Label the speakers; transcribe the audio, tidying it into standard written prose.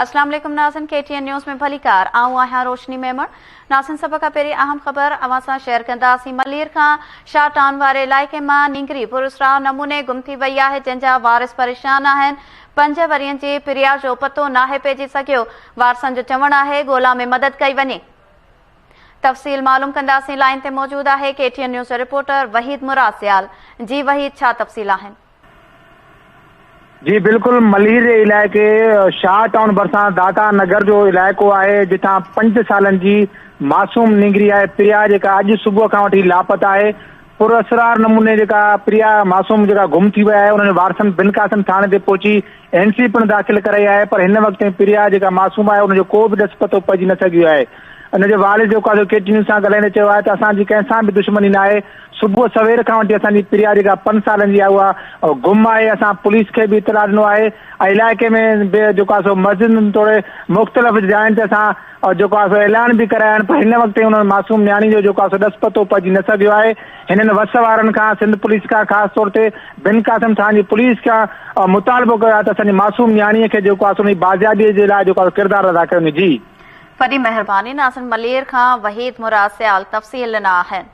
Speaker 1: اسلام عليڪم ناظرين ڪي ٽي اين نيوز ۾ ڀليڪار آئون آهيان روشني ميمڻ ناظرين سڀ کان پهرين اهم خبر اوهان سان شيئر ڪنداسين ملير کان شاهه ٽائون واري علائقي مان نينگري پراسرار نموني گم ٿي وئي آهي جنهن جا وارث پريشان آهن پنج ورهين جي پريا جو پتو ناهي پئجي سگهيو وارثن جو چوڻ آهي ڳولا ۾ مدد ڪئي وڃي تفصيل معلوم ڪنداسين لائين تي موجود آهي ڪي ٽي اين نيوز جو رپورٽر وحيد مراد سيال جي وحيد ڇا تفصيل آهن.
Speaker 2: جي بلڪل ملير جي علائقي شاهه ٽائون ڀرسان داتا نگر جو علائقو آهي جتان پنج سالن جي معصوم نينگري آهي پريا جيڪا اڄ صبح کان وٺي لاپتا آهي پراسرار نموني جيڪا پريا معصوم جيڪا گم ٿي وئي آهي انهن وارثن بن قاسم ٿاڻي تي پهچي اين سي پڻ داخل ڪرائي آهي پر هن وقت تائين پريا جيڪا معصوم آهي ان جو ڪو به ڏس پتو پئجي نه سگهيو آهي ان جي والد جيڪو آهي سو ڪي ٽي نيوز سان ڳالهائيندي چيو آهي ته اسان جي ڪنهن سان به دشمني ناهي صبح سوير کان وٺي اسان جي پريا جيڪا پن سالن جي آهي اها گم آهي اسان پوليس کي به اطلاع ڏنو آهي ۽ علائقي ۾ به جيڪو آهي سو مسجدن توڙي مختلف جاين تي اسان جيڪو آهي سو اعلان به ڪرايا آهن پر هن وقت تائين ان معصوم نياڻي جو جيڪو آهي سو ڏس پتو پئجي نه سگهيو آهي هنن وس وارن کان سنڌ پوليس کان خاص طور تي بن قاسم ٿاڻي جي پوليس کان مطالبو ڪيو آهي ته اسان جي معصوم نياڻي کي جيڪو آهي سو ان جي بازيابي جي لاء جيڪو آهي ڪردار ادا ڪيو وڃي جي.
Speaker 1: وڏي مهرباني ناظرين ملير کان وحيد مراد سيال تفصيل ڏنا آهن.